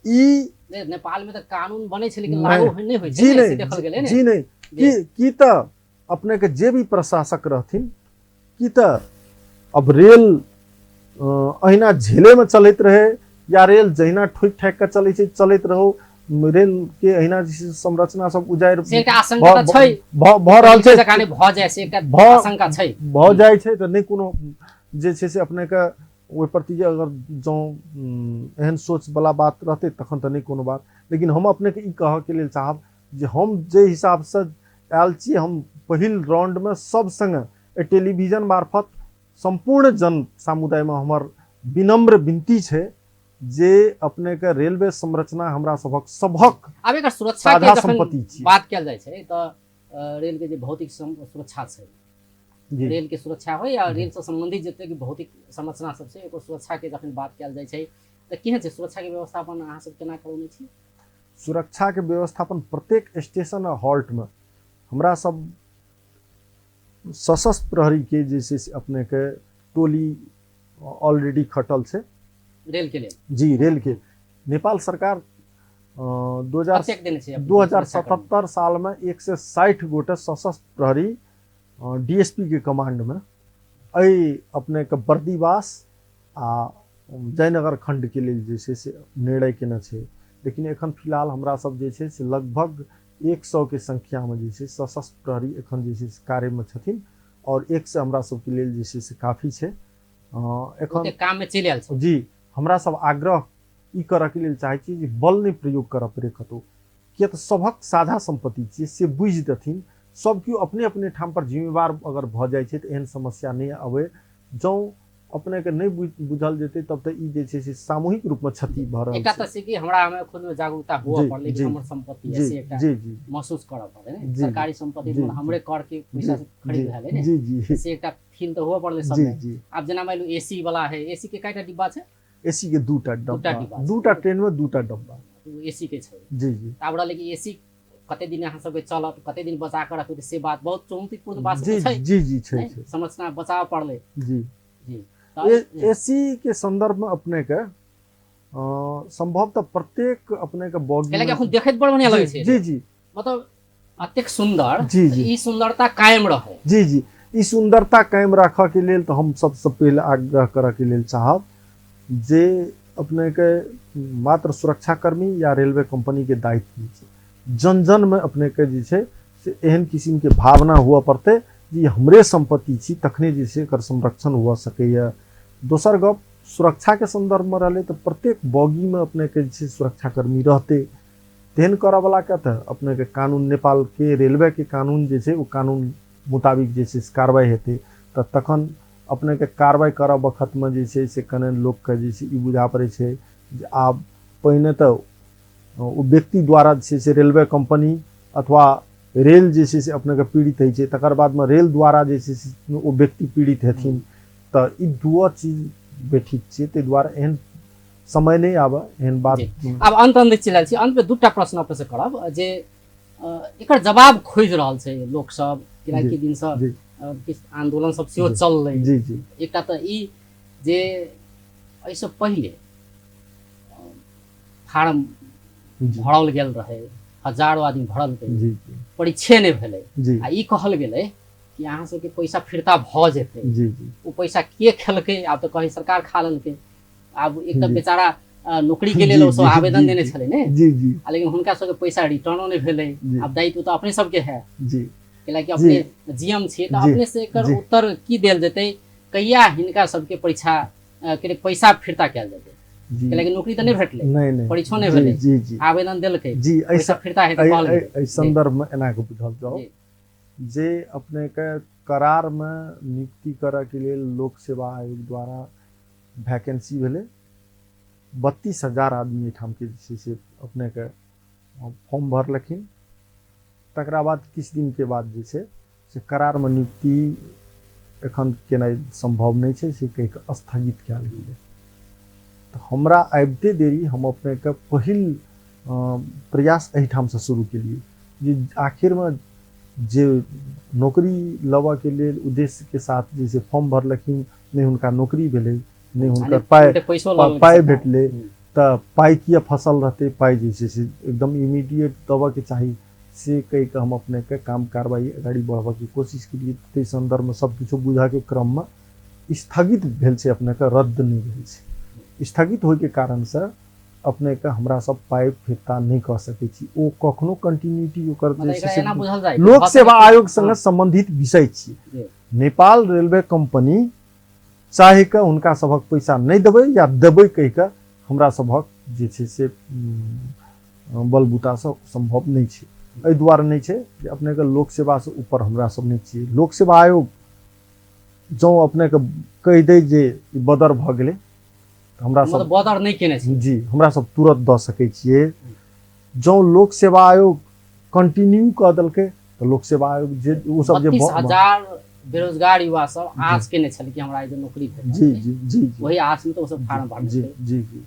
ई नेपाल में तऽ कानून बनै छै लेकिन लागू नहि होइ छै। जी नहीं, जी नहीं। की तऽ अपनेके जे भी प्रशासक रहथिन, की तऽ अब रेल अहिना झेलेमे चलैत रहे या रेल जहिना ठोकि ठाकि कऽ चलै छै चलैत रहो, रेल के अहिना जे छै संरचना सब उजाड़ि से एकटा आशंका तऽ छै। भऽ रहल छै। जकाँ नहि भऽ जाय से एकटा आशंका छै। भऽ जाइ छै तऽ नहि कोनो जे छै से अपनेके ओहि प्रति जे अगर जँ एहन सोचवला बात रहतै तखन तऽ नहि कोनो बात। लेकिन हम अपनेके ई कहऽके लेल चाहब जे हम जे हिसाबसँ आयल छी, हम पहिल राउंडमे सब सङ्गे एहि टेलीविजन मार्फत सम्पूर्ण जन समुदायमे हमर विनम्र विनती छै जे अपनेके रेलवे संरचना हमरा सभक सभक आब एकर सुरक्षा के जखन बात कयल जाइ छै तऽ रेल के जे भौतिक सुरक्षा छै, रेल के सुरक्षा होइ या रेल से संबंधित जतेक भौतिक संरचना सब छै ओकर सुरक्षा के जखन बात कयल जाइ छै तऽ केहन छै सुरक्षा के व्यवस्थापन अहाँ सब केना करौने छी? सुरक्षा के व्यवस्थापन प्रत्येक स्टेशन आ हॉल्ट में हमरा सब सशस्त्र प्रहरी के जे छै से अपने के टोली ऑलरेडी खटल छै रेल के लेल। जी, रेल के नेपाल सरकार 2077 साल में 160 गोटे सशस्त्र प्रहरी डीएसपी के कमांड में एहि अपने के बर्दीवास आ जयनगर खंड के लेल जे छै से निर्णय केने छै। लेकिन एखन फिलहाल हमरा सब जे छै से लगभग 100 के संख्या में जे छै सशस्त्र प्रहरी एखन जे छै से कार्य में छथिन और 100 हमरा सबके लेल जे छै से काफी छै। एखन काम में चलि आयल छै। जी, हमरा सब आग्रह ई करऽ के लेल चाहै छी जे बल नहि प्रयोग करऽ पड़े कतौ, किया तऽ सभक साझा सम्पत्ति छियै से बुझि देथिन। सब केओ अपने अपने ठाम पर जिम्मेवार अगर भऽ जाइ छै तऽ एहन समस्या नहि अबै। जँ अपने के नहि बुझल जेतै तब तऽ ई जे छै से सामूहिक रूप में क्षति भऽ रहल छै। एकटा तऽ कि हमरा हमे खुद में जागरूकता हुअ पड़लै कि हमर सम्पत्ति है, से एकटा महसूस करऽ पड़लै ने। सरकारी सम्पत्ति हमरे कर के पैसा से खरीद भेलै ने। जी जी, से एकटा फील तऽ हुअ पड़लै सब। आब जेना मान लो एसी वाला है, एसी के कएटा डिब्बा छै? एसी के 2टा डब्बा, 2टा ट्रेन में 2टा डब्बा एसी के छै। जी जी, आब रहलै कि एसी कते दिन अहाँ सबके चलत, कते दिन बचा कऽ रखबै, से बात बहुत चुनौतीपूर्ण बात जी छै। जी जी, छै। नहि? छै। संरचना बचाव पड़लै। जी। जी, तऽ एसी के संदर्भ में अपने के संभवतः प्रत्येक अपने के बॉगी कैलाकि एखन देखैत बड़ बढ़िया लगै छै। जी जी। मतलब अतेक सुंदर। जी, जी। ई सुंदरता कायम रहे। जी जी, ई सुंदरता कायम राखऽ के लेल तऽ हम सबसँ पहिले आग्रह करऽ के लेल चाहब जे अपने के मात्र सुरक्षाकर्मी या रेलवे कंपनी के दायित्व नहि छै, जन जन में अपने के जे छै से एहन किस्म के भावना हुअ पड़तै जे ई हमरे सम्पत्ति छी, तखने जे छै एकर संरक्षण हुअ सकैए। दोसर गप सुरक्षा के संदर्भ में रहलै तऽ प्रत्येक बॉगी में अपने के जे छै सुरक्षाकर्मी रहतै। तेहन करऽवला के तऽ अपने के कानून, नेपाल के रेलवे के कानून जे छै ओ कानून मुताबिक जे छै से कार्रवाई हेतै। तऽ तखन अपने के कार्रवाई करऽ बखतमे जे छै से कने लोकके जे छै ई बुझा पड़ै छै जे आब पहिने तऽ ओ व्यक्ति द्वारा जे छै से रेलवे कंपनी अथवा रेल जे छै से अपनेके पीड़ित होइ छै, तकर बादमे रेल द्वारा जे छै से ओ व्यक्ति पीड़ित हेथिन, तऽ ई दुओ चीज बेठीक छै। ताहि दुआरे एहन समय नहि आबय, एहन बात। आब अंत अंत चलि रहल छी, अंतमे दूटा प्रश्न अपने से करब जे एकर जवाब खोजि रहल छै लोक सब, कियाकि दिनसँ किछु आंदोलन सब सेहो चललै। जी जी। एकटा तऽ ई जे एहिसँ पहिले फार्म भरल गेल रहै, हजारो आदमी भरलकै, जी जी। परीक्षे नहि भेलै जी। आ ई कहल गेलै कि अहाँ सबके पैसा फिरता भऽ जेतै। जी जी। ओ पैसा के खेलकै? आब तऽ कहै सरकार खा लेलकै। आब एक तऽ जी। बेचारा नौकरी के लेल जी, ओ सब जी, आवेदन जी, देने जी। छलै ने। जी जी। आ लेकिन हुनका सबके पैसा रिटर्नो नहि भेलै। जी। आब दायित्व तऽ अपने सबके है, जी। कैलाकि अपने जीएम छियै, तऽ जी, अपने से एकर जी। उत्तर की देल जेतै? कहिया हिनका सबके परीक्षा के पैसा फिरता कयल जेतै? जी। कैलाकि नौकरी तऽ नहि भेटलै, नहि नहि, परीक्षो नहि जी, भेलै, जी जी। आवेदन देलकै, जी, एहि पैसा फिरता हेतै कहल गेलै। एहि संदर्भ में एना कऽ बुझल जाउ जी। जे अपने के करार में नियुक्ति करऽ के लेल लोक सेवा आयोग द्वारा वैकेंसी भेलै, 32,000 आदमी एहिठाम के जे छै से अपने के फॉर्म भरलखिन। तकरा बाद किछु दिन के बाद जे छै से करार में नियुक्ति एखन केनाइ संभव नहि छै से कहि कऽ स्थगित कयल गेलै। तऽ हमरा आबिते देरी हम अपने के पहिल प्रयास एहिठामसँ शुरू केलियै जे आखिरमे जे नौकरी लेबऽ के लेल उद्देश्य के साथ जे छै फॉर्म भरलखिन, नहि हुनका नौकरी भेलै, नहि हुनकर पाइ पैसो लऽ लेलकै पाइ सरकार। भेटलै, तऽ पाइ किए फसल रहतै? पाइ जे छै से एकदम इमीडिएट देबऽ के चाही से कहि कऽ हम अपनेके काम कार्रवाई अगाडि बढ़बऽके कोशिश केलियै। ताहि सन्दर्भमे सब किछो बुझऽके क्रममे स्थगित भेल छै, अपनेके रद्द नहि भेल छै। स्थगित होइके कारणसँ अपनेके हमरा सब पाइ फिर्ता नहि कऽ सकै छी। ओ कखनो कंटिन्यूटी ओकर मतलब जे छै एकरा से एना बुझल जाय लोक भऽ सेवा सकै- आयोग संगे हँ। सम्बन्धित विषय छी। जी। नेपाल रेलवे कंपनी चाहि कऽ हुनका सभक पैसा नहि देबै या देबै कहि कऽ हमरा सभक जे छै से बलबूतासँ सम्भव नहि छै। एहि दुआरे नहि छै जे अपनेके लोक सेवासँ ऊपर हमरा सब नहि छियै। लोक सेवा आयोग जँ अपनेके कहि दै जे ई बदर भऽ गेलै तऽ हमरा सब मतलब बदर नहि केने छै। जी, हमरा सब तुरंत दऽ सकै छियै। जँ लोक सेवा आयोग कंटिन्यू कऽ देलकै तऽ लोक सेवा आयोग जे ओ सब जे 32,000 बेरोजगार युवा सब आस केने छलै कि हमरा एगो नौकरी भेटत। जी जी जी जी। वही आस में तऽ ओ सब फार्म भरने जी छै। जी जी।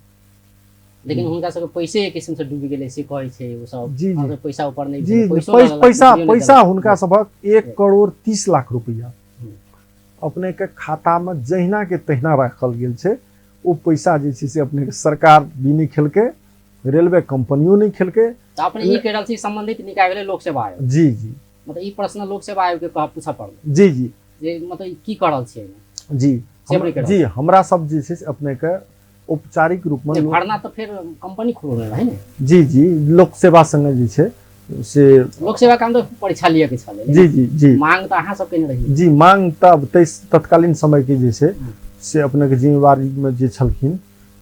लेकिन हुनका सबके पैसे एक किस्म से डूबि गेलै से कहै छै ओ सब। जी, जी। हमरा सबके पैसा ऊपर नहि जी भेलै, पैसो लऽ लेलक, पैसा नौकरियो नहि पैसा देलक। हुनका सभक 1 करोड़ 30 लाख रुपैआ अपने के खाता में जहिना के तहिना राखल गेल छै। ओ पैसा जे छै से अपने के सरकार भी नहि खेलकै, रेलवे कंपनियो नहि खेलकै। तऽ अपने ई कहि रहल छी संबंधित निकाय भेलै लोक सेवा आयोग। जी जी। मतलब ई प्रश्न लोक सेवा आयोग के पूछऽ पड़लै। जी जी। जे मतलब ई की कऽ रहल छियै एहिमे? जी। से अपने कहि रहल जी, हमरा सब जे छै से अपने के औपचारिक रूप में नहि, भरना तऽ फेर कंपनी खोलने रहै ने। जी जी, लोक सेवा संगे जे छै से लोक सेवा काम तऽ परीक्षा लिअ के छलै। जी जी जी। मांग तऽ अहाँ सब केने रहियै। जी, मांग तऽ अब तत्कालीन समय के जे छै से अपने के जिम्मेवारी में जे छलखिन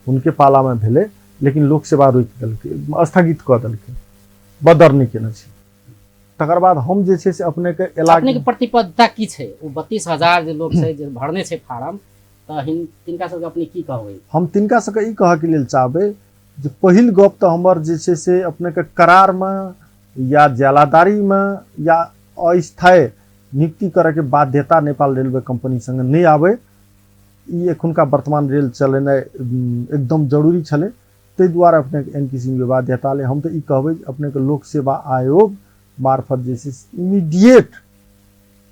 हुनके पाला में भेलै, लेकिन लोक सेवा रोकि देलकै, स्थगित कऽ देलकै, बदर नहि केने छै। तकर बाद हम जे छै से अपने के एला अपने के प्रतिबद्धता की छै? ओ 32,000 जे लोक छै जे भरने छै फार्म, तऽ तिनका सबके अपने की कहबै? हम तिनका सबके ई कहऽके लेल चाहबै जे पहिल गप तऽ हमर जे छै से अपने के करार में या ज्यालादारी में या अस्थायी नियुक्ति करऽके बाध्यता नेपाल रेलवे कंपनी संगे नहि आबै। ई एखुनका वर्तमान रेल चलेनाइ एकदम जरूरी छलै, ताहि दुआरे अपनेके एहन किसिमके बाध्यता ले। हम तऽ ई कहबै जे अपनेके लोक सेवा आयोग मार्फत जे छै इमीडिएट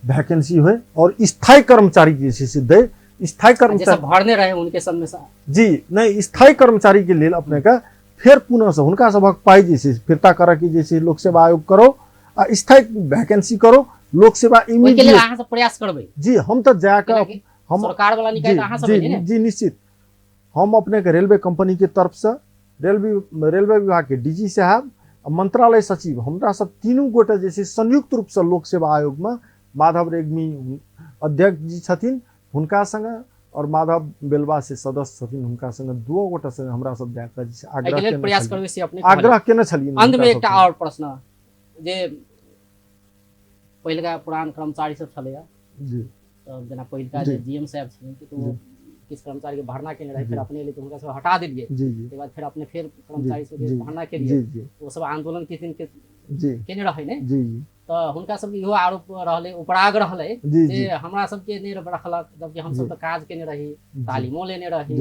वैकेंसी होय और स्थायी कर्मचारी जे छै से दै। स्थायी कर्मचारी भरने रहे उनके सब में जी नहीं, स्थायी कर्मचारी के लेल अपने के फेर पुनः से हुनका सभक पाइ जे छै फिर्ता करऽ के जे छै लोक सेवा आयोग करो आ स्थायी वैकेंसी करो लोक सेवा इमीडिएट। अहाँ सब प्रयास करबै? जी हम तऽ जाके हम सरकार वाला निकाय अहाँ सब जी जी निश्चित हम अपने के रेलवे कंपनी के तरफ से रेलवे विभाग के डीजी साहब आ मंत्रालय सचिव हमरा सब तीनू गोटे जे छै संयुक्त रूप से लोक सेवा आयोग में माधव रेग्मी अध्यक्ष जी छथिन हुनका संगे और माधव बेलवा से सदस्य छथिन हुनका संगे दुओ गोटे संगे हमरा सब जाके जे छै आग्रह केने प्रयास करबै से अपने आग्रह केने छलियै। अंत में एकटा और प्रश्न जे पहिलका पुरान कर्मचारी सब छलैया जी, जेना पहिलका जे जीएम साहब छथिन तो किछु कर्मचारी के भरना केने रहे, फिर अपने एलै तऽ हुनका सब हटा देलियै, जी जी, ताहिके बाद फिर अपने फेर कर्मचारी सबके भरना केलियै, ओ सब आंदोलन किछु दिन केने रहै ने? जी जी। तऽ हुनका सबके इहो आरोप रहलै, उपराग रहलै जे हमरा सबके नहि रखलक, जबकि हमसब तऽ काज केने रही, तालीमो लेने रही,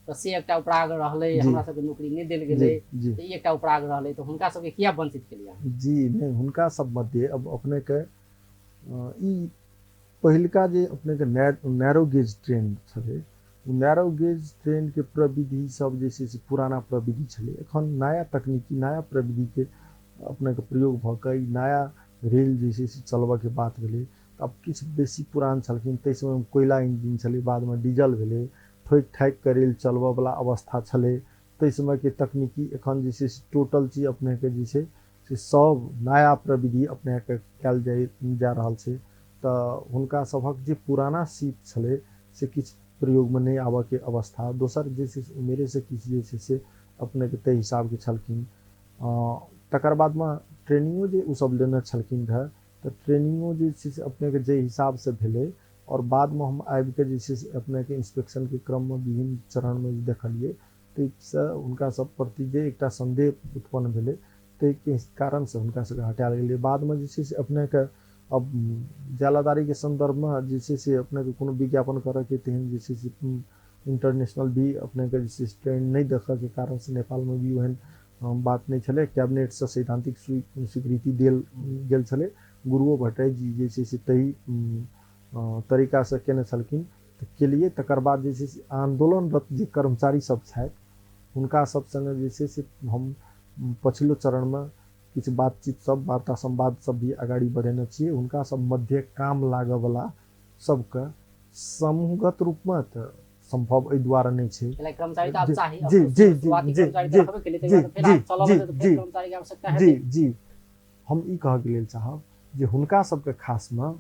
तऽ से एकटा उपराग रहलै, हमरा सबके नौकरी नहि देल गेलै, तऽ ई एकटा उपराग रहलै, तऽ हुनका सबके किया वंचित केलियै? जी नहि, हुनका सब मध्य अब अपने के ई पहिलका जे अपने के नैरो गेज ट्रेन छलै, ओ नैरो गेज ट्रेन के प्रविधि सब जे छै से पुराना प्रविधि छलै। एखन नया तकनीकी नया प्रविधि के अपने के प्रयोग भऽ कऽ ई नया रेल जे छै से चलबऽ के बात भेलै। आब किछु बेसी पुरान छलखिन, ताहि समयमे कोयला इंजन छलै, बादमे डीजल भेलै, ठोकि ठाकि कऽ रेल चलबऽ वला अवस्था छलै। ताहि समयके तकनीकी एखन जे छै से टोटल चीज अपनेके जे छै से सब नया प्रविधि अपनेके कयल जा रहल छै। तऽ हुनका सभक जे पुराना सीट छलै से किछु प्रयोगमे नहि आबऽके अवस्था, दोसर जे छै से उमेरेसँ किछु जे छै से अपनेके ताहि हिसाबके छलखिन। तकर बादमे ट्रेनिंगो जे ओसभ लेने छलखिन रहए, तऽ ट्रेनिंगो जे छै से अपनेके जाहि हिसाबसँ भेलै और बादमे हम आबिके जे छै से अपनेके इंस्पेक्शनके क्रममे विभिन्न चरणमे जे देखलियै, ताहिसँ हुनका सब प्रति जे एकटा सन्देह उत्पन्न भेलै, ताहिके कारणसँ हुनका सबके हटायल गेलै। बादमे जे छै से अपनेके अब जालादारीके सन्दर्भमे जे छै से अपनेके कोनो विज्ञापन करऽके तेहन जे छै से इंटरनेशनल भी अपनेके जे छै से ट्रेंड नहि देखऽके कारणसँ नेपालमे भी ओहन बात नहि छलै। कैबिनेटसँ सैद्धांतिक स्वीकृति देल गेल छलै, गुरुओ भट्टराई जी जे छै से ताहि तरीकासँ केने छलखिन तऽ केलियै। तकर बाद जे छै से आन्दोलनरत जे कर्मचारी सब छथि हुनका सब सङ्गे जे छै से हम पछिलो चरणमे किछु बातचीत सब वार्ता संवाद सब भी अगाडि बढ़ेने छियै। हुनका सब मध्य काम लागऽवला सबके समूहगत रूपमे तऽ सम्भव एहि दुआरे नहि छै। जी जी जी जी जी जी जी जी जी हम ई कहऽके लेल चाहब जे हुनका सबके खासमे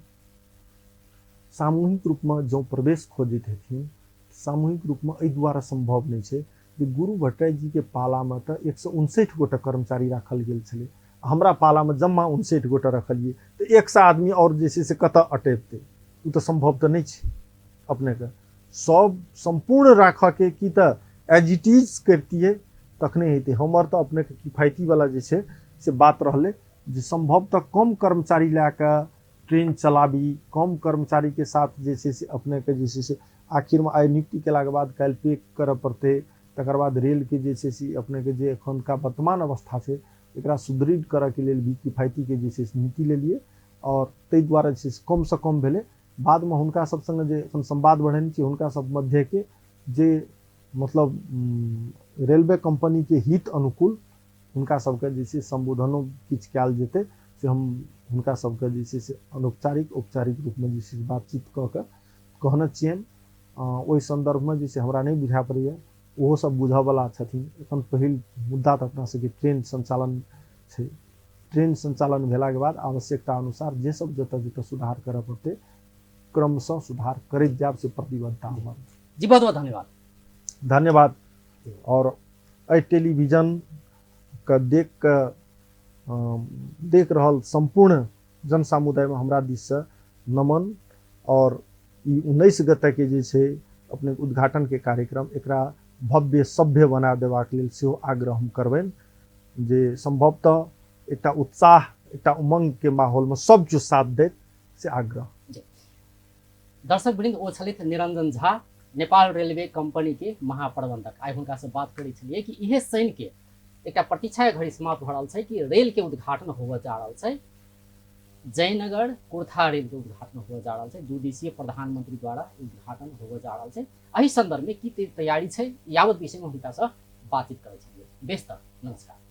सामूहिक रूपमे जँ प्रवेश खोजैत हेथिन, सामूहिक रूपमे एहि दुआरे सम्भव नहि छै जे गुरु भट्टराई जीके पालामे तऽ 159 गोटे कर्मचारी राखल गेल छलै, हमरा पालामे जम्मा 59 गोटे रखलियै, तऽ 100 आदमी आओर जे छै से कतऽ अटैबतै? ओ तऽ सम्भव तऽ नहि छै। अपनेके सब सम्पूर्ण राखऽके की तऽ एज it is करितियै तखने हेतै। हमर तऽ अपनेके किफायतीवला जे छै से बात रहलै जे सम्भवतः कम कर्मचारी लए कऽ ट्रेन चलाबी, कम कर्मचारीके साथ जे छै से अपनेके जे छै से आखिरमे आइ नियुक्ति केलाके बाद काल्हि पे करऽ पड़तै, तकर बाद रेलके जे छै से अपनेके जे एखनका वर्तमान अवस्था छै एकरा सुदृढ़ करऽके लेल भी किफायतीके जे छै से नीति लेलियै और ताहि दुआरे जे छै से कमसँ कम भेलै। बादमे हुनका सब सङ्गे जे एखन संवाद बढ़ेने छी, हुनका सब मध्येके जे मतलब रेलवे कंपनीके हित अनुकूल हुनका सबके जे छै सम्बोधनो किछु कयल जेतै से हम हुनका सबके जे छै से अनौपचारिक औपचारिक रूपमे जे छै से बातचीत कऽ कऽ कहने छियनि। ओहि सन्दर्भमे जे छै हमरा नहि बुझा पड़ैए, ओहो सब बुझऽवला छथिन। एखन पहिल मुद्दा तऽ अपना सबके ट्रेन सञ्चालन छै। ट्रेन सञ्चालन भेलाके बाद आवश्यकता अनुसार जे सब जतऽ जतऽ सुधार करऽ पड़तै क्रमशः सुधार करैत जायब, से प्रतिबद्धता हमर। जी बहुत बहुत धन्यवाद। धन्यवाद। और एहि टेलीविजन के देख कऽ देख रहल सम्पूर्ण जन समुदायमे हमरा दिससँ नमन। और ई 19 गते के जे छै अपने उद्घाटन के कार्यक्रम, एकरा भव्य सभ्य बना देबाक लेल सेहो आग्रह हम करबनि जे सम्भवतः एकटा उत्साह एकटा उमंग के माहौलमे सब कियो साथ देत, से आग्रह। दर्शक वृंद, ओ छलथि निरंजन झा, नेपाल रेलवे कंपनी के महाप्रबंधक। आइ हुनका से बात करै छलियै कि इहे शनि के एकटा प्रतीक्षा घड़ी समाप्त भऽ रहल छै कि रेल के उद्घाटन होबऽ जा रहल छै। जयनगर कुर्था रेल के उद्घाटन होबय जा रहल छै। दू दिवसीय प्रधानमंत्री द्वारा उद्घाटन होबय जा रहल छै। एहि संदर्भ में की तैयारी छै, यावत विषय में हुनका से बातचीत करै छलियै। बेस तऽ नमस्कार।